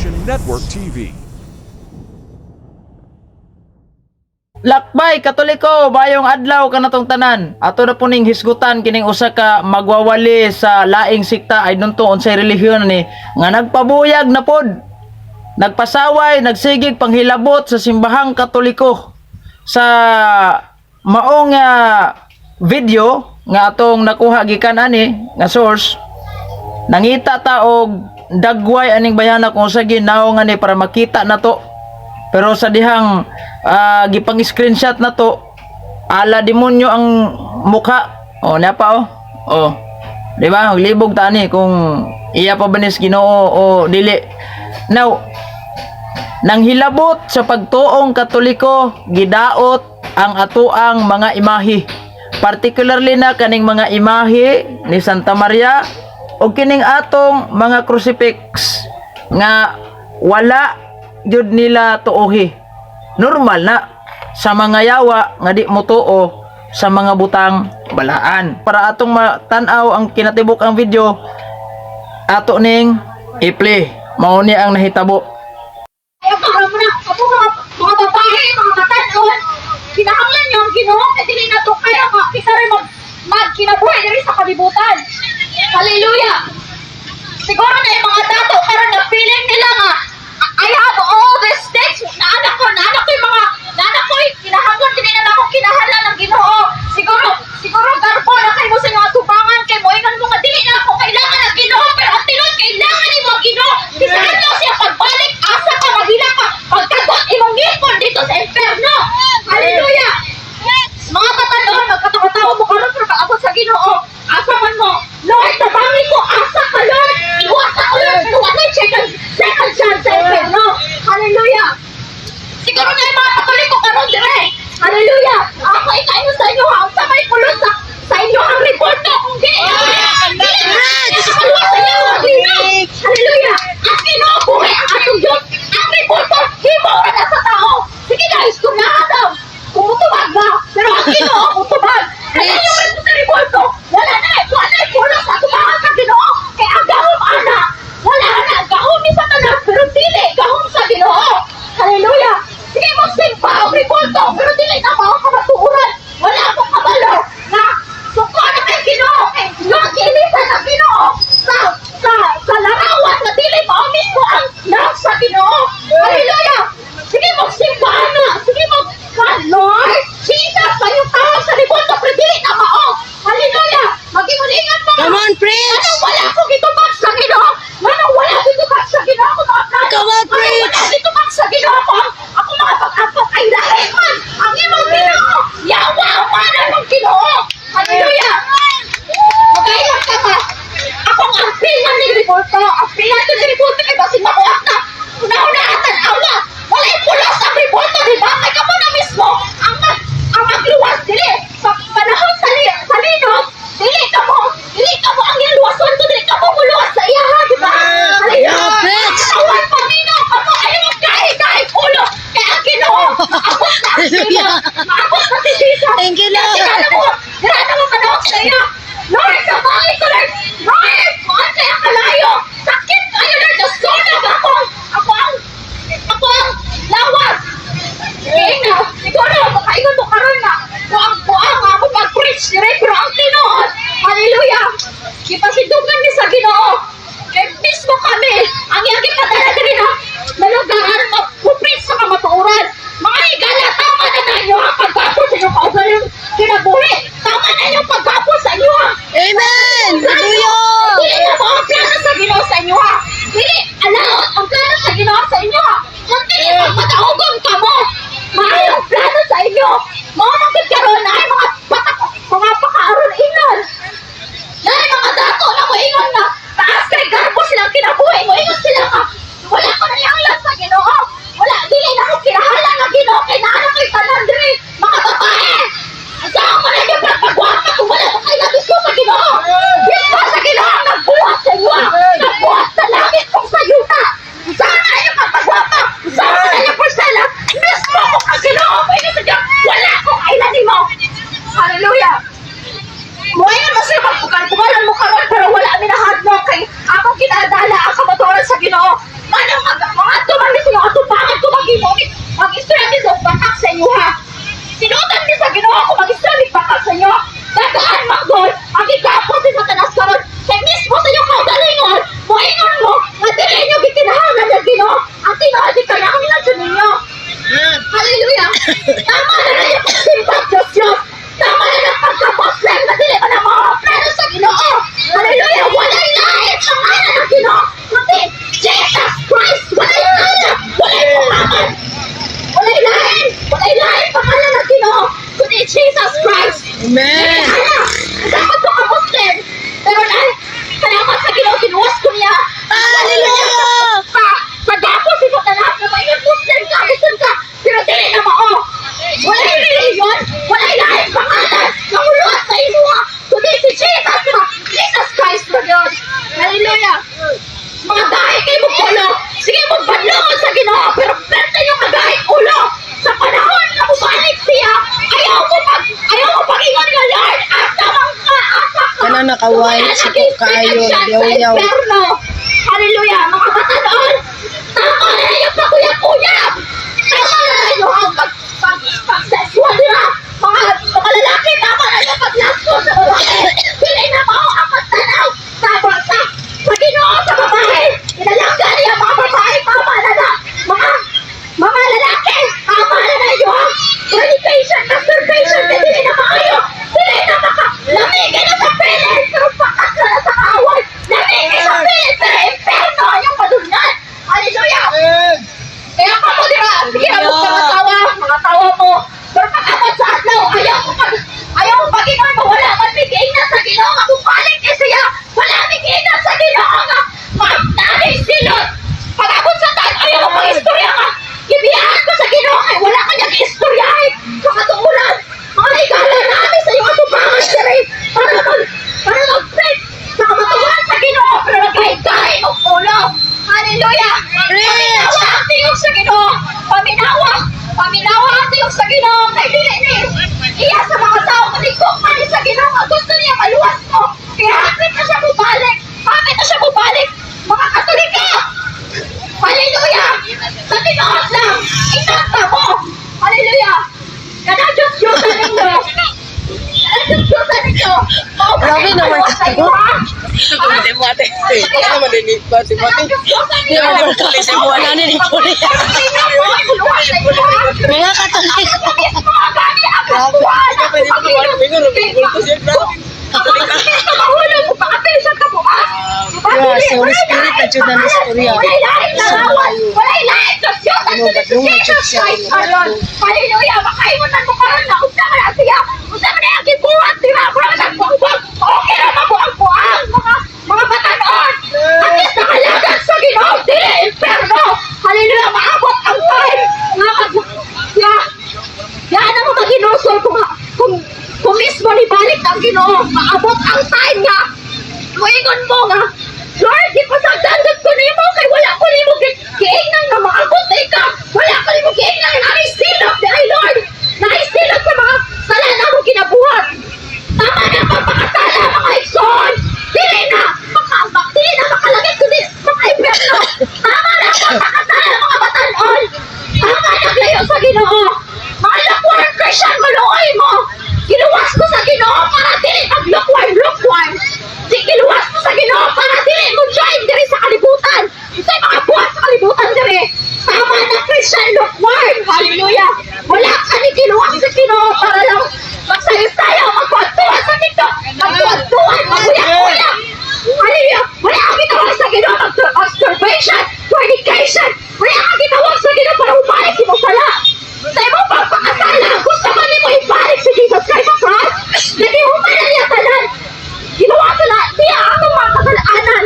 Revolution Network TV. Lakbay Katoliko, bayong adlaw kanatong tanan. Ato na po ning hisgutan kining usa ka magwawali sa laing sikta ay nunto unsay relihiyon ni nga nagpabuyag na pod. Nagpasaway, nagsigig panghilabot sa simbahang Katoliko. Sa maong video nga atong nakuha gikan ani nga source, nangita ta og dagway aning bayana kung sa ginaw nga ni para makita na to. Pero sa dihang gipang screenshot na to, ala demonyo ang mukha. Oh, niya pa oh. Oh. Di ba? Maglibog ta ani kung iya pa ba nis Ginoo o dili. Now, nang hilabot sa pagtuong Katoliko, gidaot ang atuang mga imahi. Particularly na kaning mga imahi ni Santa Maria o kining atong mga crucifix nga wala jud nila tuohi. Normal na sa mga yawa nga di mo tuo sa mga butang balaan. Para atong matan-aw ang kinatibuk ang video, ato ning i-play. Mao ni ang nahitabo. Ayaw ka, alam mo na, ako mga babae, mga matanon, kinahanglan niyo ang Ginoo kay dili na to kaya nga kita rin magkinabuhi diri sa kalibutan. Hallelujah! Siguro na yung mga dato karon na feeling nila nga I have all these things. Naanak ko yung mga, naanak ko yung kinahanglan, dili na ako kinahalan ng Ginoo. Siguro garbo na kayo mo sa mga tubangan kay mo ingon mo nga dili na ako kailangan ng Ginoo, pero ang tinuod kailangan nimo ang Ginoo. Bisan lang siya pagbalik, asa ka maghila ka, pagkagot imong ngipon dito sa imperno. Hallelujah! Mga katanon, magkatawa-tawa mo karon pero paabot sa Ginoo. Asa man mo, Lord, tabangi ko, asa ka, Lord. Iwasa ko, Lord, pero wala second chance sa imperno. Hallelujah! Siguro na yung mga Katoliko karon dire. Hallelujah! Ako ikayo sa inyo ha, sa may pulos sa inyo ang reporto kung di dili nakaluwas sa inyo ang Ginoo. Hallelujah! Ang Ginoo buhi ang atong Diyos. Ang reporto himo ra na sa tao. Sige guys, kung naa daw, kung mutubag ba, pero ang Ginoo mutubag. Kaya yung sa reporto, wala na pulos sa tubangan sa Ginoo. Kay ang gahom ana, wala na gahom ni Satanas pero dili gahom sa Ginoo. Hallelujah! Sige mo simpa ang reporto pero dili na mao kamatuoran. Wala akong kabalo na suko na kay Ginoo kay nagilisan ang Ginoo sa larawan na dili mao mismo ang love sa Ginoo. Hallelujah! Sige mo simpa na. Sige mo ka Lord Jesus sa iyong tawag sa reporto pero dili na mao. Hallelujah! Mag-ingon-ingon mo. Come on, preach! Anong wala akong gitubag sa Ginoo? Anong wala akong gitubag sa Ginoo ko mga plano? Come on, Anong preach! wala gitubag sa Ginoo ko? Ako mga pag-apo kay lahi man ang imong Ginoo. Yawa man ang imong Ginoo. Hallelujah! Magayang ka ba? Akong ampingan ni Revolto. Ampingan to ni Revolto kay basig makuha ka. Una-una atan awa. Wala'y pulos ang Revolto, di ba? Kay kamo na mismo ang magluwas dili sa panahon sa linog, dili ka mo ang iyang luwason ko, dili ka mo muluwas sa iya ha, di ba? Yeah, preach! Awan paminaw ka mo ay mo kahit ulo kay ang Ginoo maabot na ang Hallelujah. Ginoo, maabot na si Jesus. Thank you, Lord. Dira na mo panahon sa iya. Lord, sabay ko, Lord. Lord, kuan kay ang kalayo. Sakit kayo, Lord. Nasunog ako ang lawas. Kaya na, siguro, makaingon mo karon na, kuang kuang ako pag-preach dire, pero ang tinuod, hallelujah, gipasindugan mi sa Ginoo. Kay mismo kami, ang iyang gipadala diri na nalugaran mag-preach sa kamatuoran. Mga higala, tama na na inyo ang paggapos sa inyong kaugaling kinabuhi. Tama na inyong paggapos sa inyo ang Amen! Hallelujah! Dili na mo ang plano sa Ginoo sa inyo ha. Dili alaot ang plano sa Ginoo sa inyo ha. Kung dili magpataugon ka mo, maayong plano sa inyo. Mao man gud karon na ay mga patak mga pakaaron ingon. Nay mga dato na moingon na taas kay garbo silang kinabuhi, moingon sila nga wala ko na ianglan sa Ginoo. Wala dili na ko kinahalan ng Ginoo kay naa ko'y tanan diri mga babae. Saan mo na yung pagpagwapa kung wala mo kayo nagusto sa Ginoo? Mismo sa Ginoo ang nagbuhat sa inyo, ah. Nagbuhat sa langit kung sa yuta. Saan na yung pagpagwapa? Saan mo na yung porcela? Mismo kung ang Ginoo mo sa Diyos, wala akong kailan nimo. Hallelujah! Muhay na sila magbugal-bugalan mo karon pero wala mi nahadlok kay akong kinadala ang kamatuoran sa Ginoo. Manang mag mga tumali sa inyo atubangan ko maghimo mag-istorya mi sa bakak sa inyo ha. Sinutan mi sa Ginoo ko mag-istorya mi bakak sa inyo. Dagaan magdol ang gigapos si Satanas karon kay mismo sa inyong kaugalingon moingon mo nga dili inyo gikinahanglan ang Ginoo. Ang tinuod gikinahanglan sa ninyo. Hallelujah! Tama na na yung pagsimba, Diyos Diyos! Tama na ng pagka-Muslim na dili pa na mga plano sa Ginoo! Hallelujah! Walay lain sa ngalan ng Ginoo! Kundi Jesus Christ! Walay lain! Walay Muhammad! Walay lain! Walay lain pangalan ng Ginoo! Kundi Jesus Christ! Amen! Kaya, dapat ko ka-Muslim! Pero na, salamat sa Ginoo, ginuwas ko niya! Hallelujah! Sa gapos si Satanas na maingat Muslim ka, Muslim ka, pero dili na mao. Walay relihiyon, walay laing pangalan, nanguluwas sa imuha, kundi si Jesus ba? Jesus Christ ba yun? Hallelujah! Mga gahi kay mo ulo, sige mo banlungon sa Ginoo, pero perte yung kagahi ulo. Sa panahon na mubalik siya, ayaw mo pag ingon nga Lord, asa man ka, asa ka. Kana naka-white, Wala siko naging kaayo, second chance sa yaw-yaw. impyerno. Hallelujah, mga batanon, tama na yung paguyab-uyab. Tama na yung ang pag, pag, pag-sexual nila. Mga lalaki, tama na yung paglasko sa babae. Dili na mao ang pagtanaw sa Ginoo sa babae. Inalangga niya mga babae, tama na na. Mga lalaki, tama na na yung fornication, masturbation, na dili na maayo. Dili na maka, lamig na sa pilit, pero pakas na na sa kaaway. Lamig na sa pilit, pero imperno yung padulngan. Hallelujah! Kaya ka mo dira, sige mo mga tawa, mga tawa mo. Pero pag-abot sa adlaw, ayaw mo pag-ingon mo, wala man na sa Ginoo nga mubalik ni siya. Wala migiingna sa Ginoo nga maagtanay silot. Pag-abot sa time, ayaw mo pag-istorya nga. Gibiyaan ko sa Ginoo kay wala ka niyang istoryahin sa katuuran. Mga higala namin sa iyong atubangan diri para mag-break sa kamatuoran sa Ginoo pero nagkahigahin og ulo. Hallelujah! Preach! Paminawa ang tiyog sa Ginoo. Paminawa! Paminawa ang tiyog sa Ginoo kay dili ni iya sa mga tao kundi gugma ni sa Ginoo nga gusto niya maluwas mo. Kaya hapit na siya mubalik. Hapit na siya mubalik. Mga Katolika! Hallelujah! Sa tinuod lang, itanta mo. Hallelujah! Kanang Diyos Diyos ninyo. Kanang Diyos Diyos ninyo. Mao ba Grabe kayo naman maluwas sa kayo. inyo, ha? Ano naman din ni Pati Pati? Wala na ni Puli. Mga Katoliko. Yeah, sa Holy Spirit na jud na istorya. Ano, gadung na jud siya, ano, gadung. Hallelujah! Makaingon mo karon na unsa man na siya? Unsa man na ang gibuhat dira? Mura man nagbuang okay ra mabuang-buang mga batanon. At least nakalagan sa Ginoo dili imperno. Hallelujah! Maabot ang time nga mag ya ya na mo maginusol kung mismo ni balik ang Ginoo, maabot ang time nga muingon mo nga, "Lord, di pa sagdan ko nimo kay wala ko nimo giingnan nga maabot na ikaw. Wala ko nimo giingnan nga naay silot di ay Lord. Naay silot sa mga sala na mo ginabuhat." Tama na ang pagpakasala, mga igsoon. Dili na makalagit kundi makaimperno. Tama na ang pagpakasala, mga batanon. Tama na layo sa Ginoo. Mga lukewarm Christian, maluoy mo. Giluwas ko sa Ginoo para dili mag lukewarm lukewarm. Di giluwas ko sa Ginoo para dili mo join diri sa kalibutan. Sa mga buhat sa kalibutan diri. Tama na Christian lukewarm. Hallelujah. Wala ka ni giluwas sa Ginoo para lang magsayo-sayo, magtuwa sa TikTok, magtuwa-tuwa, maguyak-uyak. Hallelujah. Wala kang gitawag sa Ginoo masturbation, fornication. Wala kang gitawag sa Ginoo para ubalik si mo sala. Sa imong pagpakasala, gusto man nimo ibalik si Jesus Christ sa cross. Nagihuman na niya tanan. Ginawa sa na, niya atong mga kasalanan.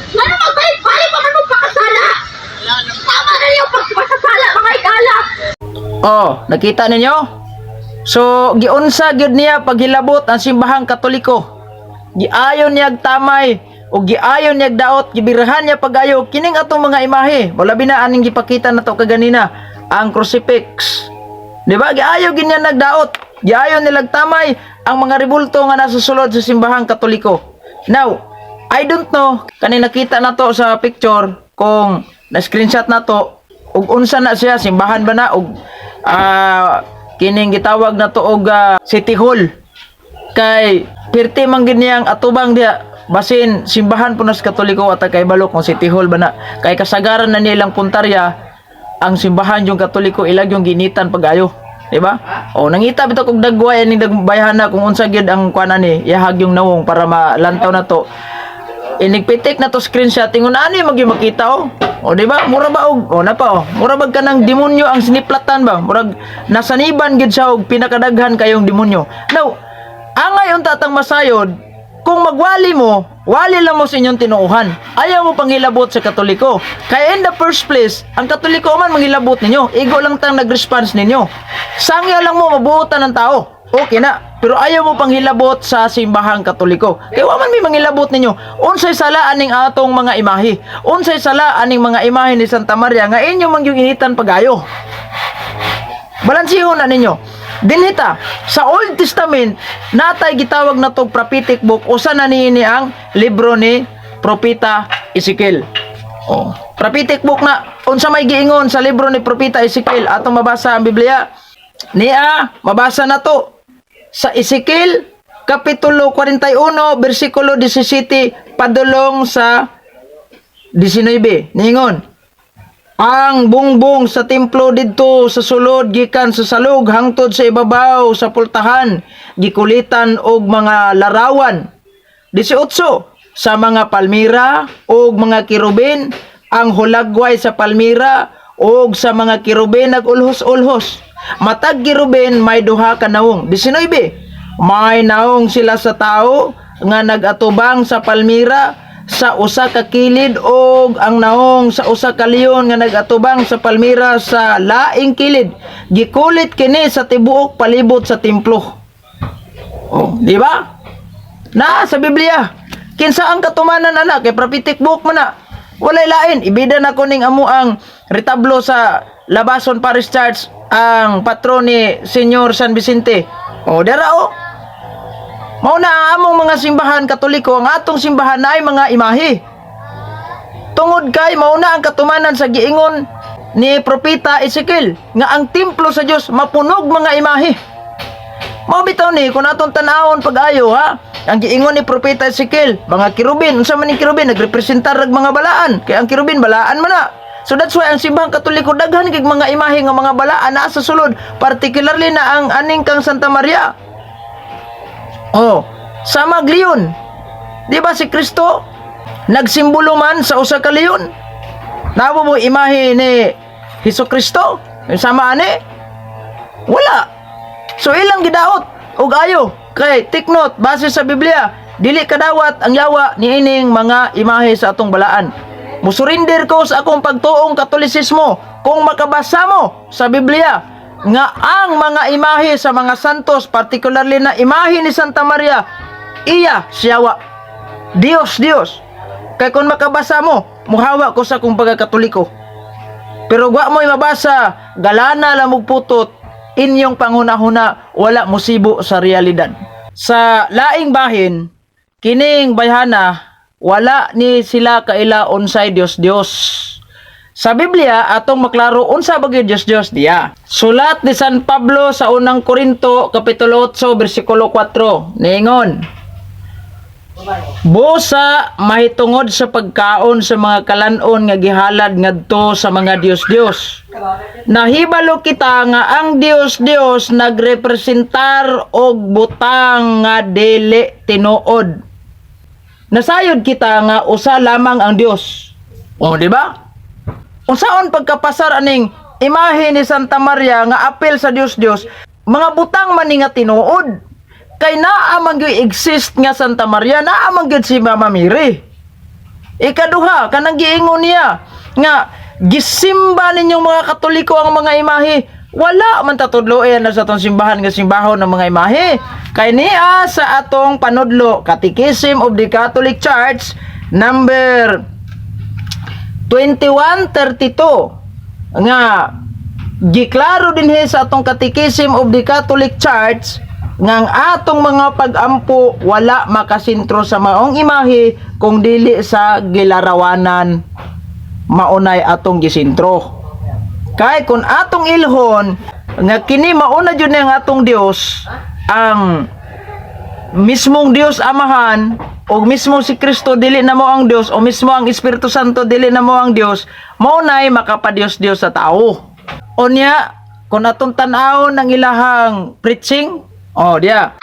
Ngano magbalik-balik pa man mo pakasala? Tama na niyo pagpakasala, mga igala. Oh, nakita ninyo? So, giunsa gyud niya paghilabot ang simbahang Katoliko. Giayon niya tamay o giayon niya daot, gibirahan niya pagayo kining atong mga imahe. Wala bina aning gipakita nato kaganina ang crucifix. Di ba? Giayo gid niya nagdaot. Giayon nilag tamay ang mga rebulto nga nasa sulod sa simbahang Katoliko. Now, I don't know kani nakita na to sa picture kung Na screenshot na to ug unsa na siya, simbahan ba na og kining gitawag na to og City Hall? Kay pirti man gid niyang atubang diha, basin simbahan po nas Katoliko at kay balo kung City Hall ba na, kay kasagaran na nilang puntarya ang simbahan yung Katoliko, ilag yung ginitan pag-ayo, di ba? O nangita bitaw kog dagway ani bayhana kung unsa gyud ang kuan ani yahag yung nawong para malantaw na to. Inigpitik na to screenshot, ingon ani magyud makita oh. O di ba? Mura ba og o na pa oh. Mura bag kanang demonyo ang siniplatan ba? Murag nasaniban gid siya og pinakadaghan kayong demonyo. Now, angay unta tang masayod kung magwali mo, wali lang mo sa inyong tinuuhan. Ayaw mo panghilabot sa Katoliko. Kaya in the first place, ang Katoliko man manghilabot ninyo. Igo lang tang nag-response ninyo. Sangya lang mo mabuotan ng tao. Okay na. Pero ayaw mo panghilabot sa simbahang Katoliko. Kaya wa man may manghilabot ninyo. Unsay sala aning atong mga imahe? Unsay sala aning mga imahe ni Santa Maria nga inyo man yung initan pagayo? Balansihon na ninyo. Dinhita, sa Old Testament, natay gitawag na tog prophetic book, usa na niini ang libro ni Propeta Ezekiel. Oh, prophetic book na. Unsa may giingon sa libro ni Propeta Ezekiel? Atong mabasa ang Biblia. Niya, mabasa na to sa Ezekiel kapitulo 41 bersikulo 17 padulong sa 19. Niingon, ang bungbong sa templo didto sa sulod gikan sa salog hangtod sa ibabaw sa pultahan gikulitan og mga larawan. 18, sa mga palmira og mga kerubin. Ang hulagway sa palmira og sa mga kerubin nagulhos-ulhos. Matag kerubin may duha ka nawong. 19, may naong sila sa tao nga nagatubang sa palmira sa usa ka kilid og ang naong sa usa ka leon nga nagatubang sa palmira sa laing kilid. Gikulit kini sa tibuok palibot sa templo. Oh, di ba? Na sa Biblia. Kinsa ang katumanan ana kay prophetic book man na. Walay lain, ibida na ko ning amo ang retablo sa Labason Parish Church, ang patron ni Senyor San Vicente. Oh, dara oh. Mao na ang among mga simbahan Katoliko, ang atong simbahan na ay mga imahe. Tungod kay mao na ang katumanan sa giingon ni Propeta Ezekiel nga ang templo sa Dios mapunog mga imahe. Mao bitaw ni kung atong tan-awon pag-ayo ha, ang giingon ni Propeta Ezekiel, mga kerubin, unsa man ning kerubin? Nagrepresentar og mga balaan. Kay ang kerubin balaan man na. So that's why ang simbahang Katoliko daghan kay mga imahe nga mga balaan naa sa sulod, particularly na ang aning kang Santa Maria. Oh, sa leon. Di ba si Kristo nagsimbolo man sa usa ka leon? Nabo mo imahe ni Hesus Kristo? Sama ani? Wala. So ilang gidaot og ayo kay take note, base sa Biblia, dili kadawat ang yawa niining mga imahe sa atong balaan. Musurrender ko sa akong pagtuong Katolisismo kung makabasa mo sa Biblia nga ang mga imahe sa mga santos, particularly na imahe ni Santa Maria, iya siyawa. Dios, Dios. Kay kung makabasa mo, muhawa ko sa akong pagkakatoliko. Pero wa mo'y mabasa, galana lamog putot, inyong panghuna-huna, wala musibo sa realidad. Sa laing bahin, kining bayhana, wala ni sila kaila unsay Dios Dios. Sa Biblia, atong maklaro unsa ba gyud Dios Dios diya. Sulat ni San Pablo sa unang Korinto, kapitulo 8, bersikulo 4. Niingon, "Busa mahitungod sa pagkaon sa mga kalanon nga gihalad ngadto sa mga Dios-Dios, nahibalo kita nga ang Dios-Dios nagrepresentar og butang nga dili tinuod. Nasayod kita nga usa lamang ang Dios." O, di ba? Unsaon pagkapasar aning imahe ni Santa Maria nga apel sa Dios Dios, mga butang man ni nga tinuod? Kay naa man gyud exist nga Santa Maria, naa man gyud si Mama Mary. Ikaduha, kanang giingon niya nga gisimba ninyong mga Katoliko ang mga imahe. Wala man tatudloen na sa atong simbahan nga simbahon ng mga imahe. Kay niya sa atong panudlo, Catechism of the Catholic Church number 2132, nga giklaro dinhi sa atong Catechism of the Catholic Church nga ang atong mga pag-ampo wala makasentro sa maong imahe kung dili sa gilarawanan. Maunay atong gisentro. Kay kung atong ilhon nga kini mauna jud ni ang atong Dios, ang mismong Dios Amahan o mismo si Kristo dili na mo ang Dios o mismo ang Espiritu Santo dili na mo ang Dios, mao nay makapadios-Dios sa tao. Unya kung atong tan-awon ang ilahang preaching, oh diya.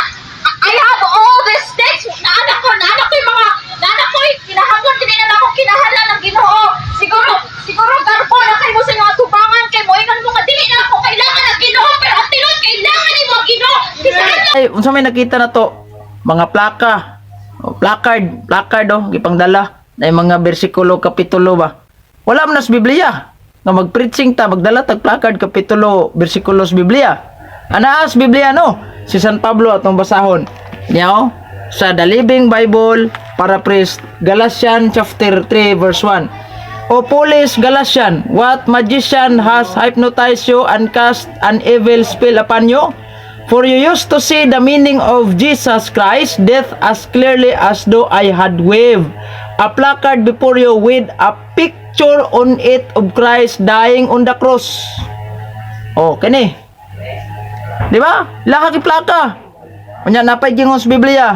I have all these things. Naanak ko yung mga, naanak ko yung kinahanglan, dili na ako kinahanglan ng Ginoo. Siguro, siguro garbo na kayo mo sa mga tubangan kay mo ingon mo nga dili na ako kailangan ng Ginoo, pero ang tinuod kailangan nimo ang Ginoo. Bisan Ay, unsa may nakita na to? Mga plaka. O, placard, placard oh, gipangdala na yung mga bersikulo, kapitulo ba. Wala man nas Biblia. Nga mag-preaching ta, magdala tag placard, kapitulo, bersikulo sa Biblia. Anaas Biblia no? Si San Pablo atong basahon. Niya oh, sa The Living Bible, paraphrase, Galatians chapter 3 verse 1. "O foolish Galatian, what magician has hypnotized you and cast an evil spell upon you? For you used to see the meaning of Jesus Christ's death as clearly as though I had waved a placard before you with a picture on it of Christ dying on the cross." Oh, kani. Di ba? Laka ki plaka. Unya napay gingon sa Biblia.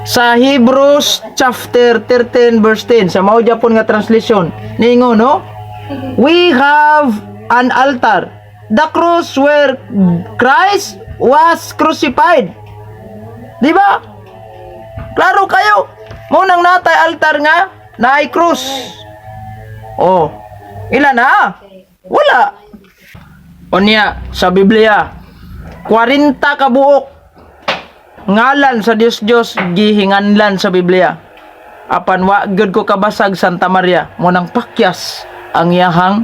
Sa Hebrews chapter 13 verse 10 sa mao japon nga translation. Niingon no? "We have an altar, the cross where Christ was crucified." Di ba? Klaro kayo. Mo nang natay altar nga naay cross. Oh. Ila na? Wala. Unya sa Biblia 40 ka buok ngalan sa Dios Dios gihinganlan sa Biblia. Apan wa gyud ko kabasag Santa Maria mo nang pakyas ang iyahang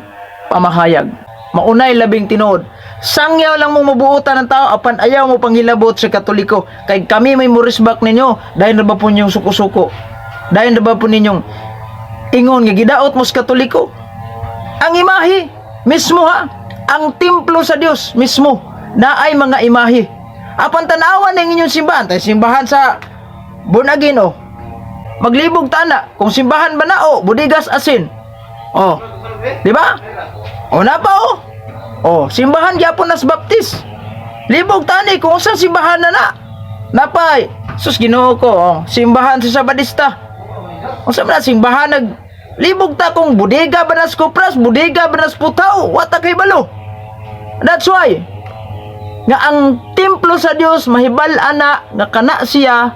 pamahayag. Maunay labing tinuod. Sangyaw lang mo mabuotan ng tao apan ayaw mo panghilabot sa Katoliko. Kay kami may murisbak ninyo dahil na ba po ninyong suko-suko? Dahil na ba po ninyong ingon nga gidaot mo sa Katoliko? Ang imahe mismo ha, ang templo sa Dios mismo na ay mga imahe. Apan tanawan ng inyong simbahan, tayo simbahan sa born again oh. Maglibog tana kung simbahan ba na o budigas asin. Oh. Di ba? O na pa oh. Oh, simbahan gyapon nas Baptist. Libog tani kung usa simbahan na na. Napay. Sus, Ginoo ko, oh. Simbahan sa Sabadista. Unsa man na simbahan nag libog ta kung bodega ba nas Kupras, bodega ba nas Putaw, wata kay balo. That's why nga ang templo sa Dios mahibal-an na nga kana siya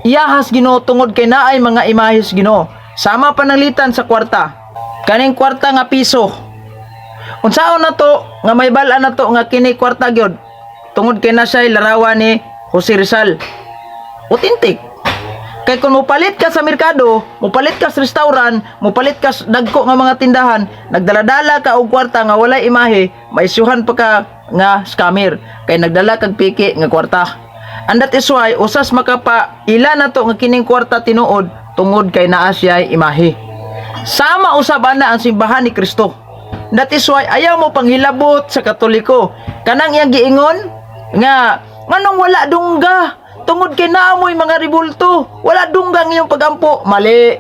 iyahas Ginoo tungod kay naay mga imahis Ginoo. Sama pananglitan sa kwarta. Kaning kwarta nga piso. Unsaon na to nga mahibal-an na to nga kini kwarta gyud? Tungod kay na siya larawan ni Jose Rizal. Authentic. Kay kung mupalit ka sa merkado, mupalit ka sa restaurant, mupalit ka sa dagko nga mga tindahan, nagdala-dala ka og kwarta nga walay imahe, maisyuhan pa ka nga scammer kay nagdala kag piki nga kwarta. And that is why usas makapa ila na to nga kining kwarta tinuod tungod kay naa siya imahe. Sama usab ana ang simbahan ni Kristo. That is why ayaw mo panghilabot sa Katoliko. Kanang iyang giingon nga nganong wala dungga tungod kay naamoy mga ribulto. Wala dungga ang iyong pagampo. Mali.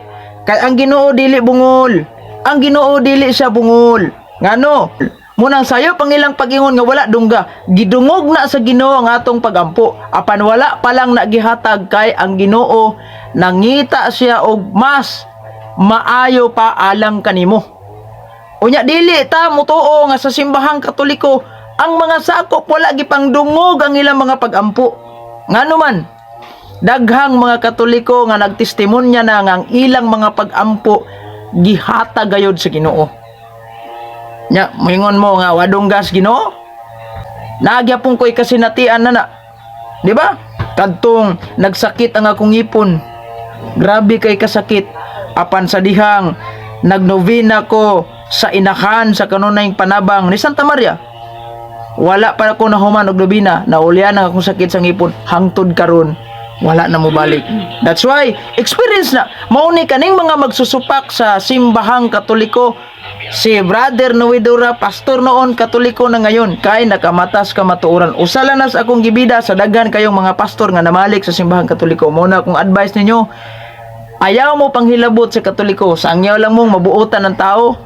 Kay ang Ginoo dili bungol. Ang Ginoo dili siya bungol. Ngano? Munang sayo pangilang pag-ingon nga wala dungga, gidungog na sa Ginoo ang atong pagampo. Apan wala pa lang nagihatag kay ang Ginoo nangita siya og mas maayo pa alang kanimo. Unya dili ta mutuo nga sa simbahang Katoliko ang mga sakop wala gipangdungog ang ilang mga pagampo. Ngano man daghang mga Katoliko nga nagtestimonya na nga ang ilang mga pagampo gihatag gayod sa Ginoo. Nya, moingon mo nga wadong gas Ginoo? Nagyapon ko'y kasinatian na na. Di ba? Kadtong nagsakit ang akong ngipon. Grabe kay kasakit. Apan sa dihang nagnovena ko sa inahan sa kanunayng panabang ni Santa Maria. Wala pa ako nahuman og nobena, naulian ang akong sakit sa ngipon hangtod karon wala na mobalik. That's why experience na mao ni kaning mga magsusupak sa simbahang Katoliko, si Brother Noedura, pastor noon, Katoliko na ngayon, kay nakamatas kamatuoran. Usa lang nas akong gibida sa daghan kayong mga pastor nga namalik sa simbahang Katoliko. Mo na akong advice ninyo, ayaw mo panghilabot sa Katoliko. Sangyaw lang mong mabuotan ng tao.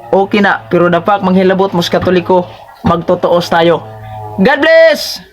Okay na, pero dapat manghilabot mos Katoliko, magtotoos tayo. God bless!